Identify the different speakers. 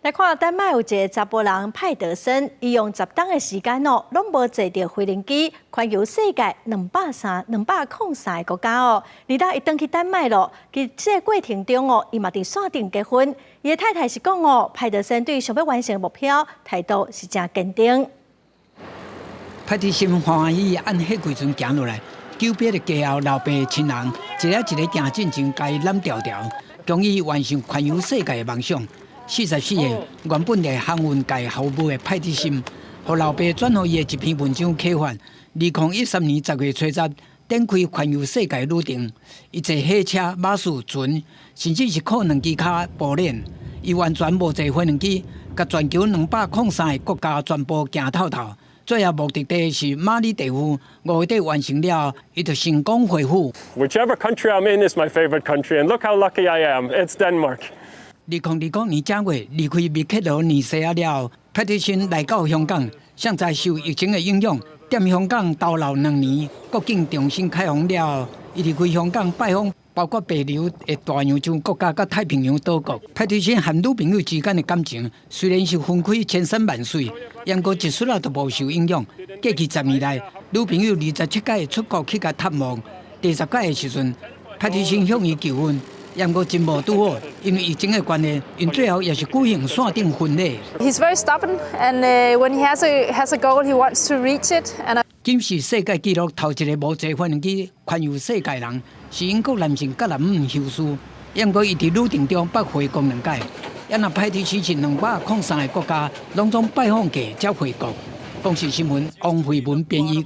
Speaker 1: 來看丹麥有一个查埔人派德森，伊用10冬的時間哦，攏無坐著飛行機，環遊世界203個國家哦。而今伊轉去丹麥咯，佇這個過程中哦，伊嘛佇線頂結婚。伊的太太是講哦，派德森對想欲完成的目標態度是誠堅定。
Speaker 2: 派德森歡喜按彼時陣行落來，久別的家後老爸親人，一个一个行進前，共伊攬牢牢，終於完成環遊世界的夢想。44歲，原本佇航運界服務的派德森，予老爸轉予伊的一篇文章啟發。2013年10月初十，展開環遊世界旅程。伊坐火車、馬術、船，甚至是靠兩支跤步練。伊完全無坐飛行機，共全球203個國家全部行透透。最後目的地是馬爾地夫，5月底完成了，伊就成功回府。
Speaker 3: Whichever country I'm in is my favorite country, and look how lucky I am. It's Denmark.
Speaker 2: 2020年正月離開密克羅尼西亞了後，派德森來到香港，尚在受疫情的影響，踮香港逗留2年，國境重新開放了，伊離開香港拜訪包括帛琉的大洋洲國家佮太平洋島國。派德森和女朋友之間的感情雖然是分開千山萬水，毋過一絲仔都無受影響。過去10年來，女朋友27擺出國去共探望，第十擺的時陣，派德森向伊求婚。毋過真無拄好，因為疫情的關係，𪜶最後也是舉行線頂婚禮。
Speaker 4: He's very stubborn, and when he has a goal, he wants to reach it. And
Speaker 2: 今是世界紀錄頭一个無坐飛機環遊世界人，是英國男性葛南姆休斯。毋過伊佇旅程中捌回國兩擺，也若派德森是203個國家攏總拜訪過，才回國。公視新聞王慧文編譯。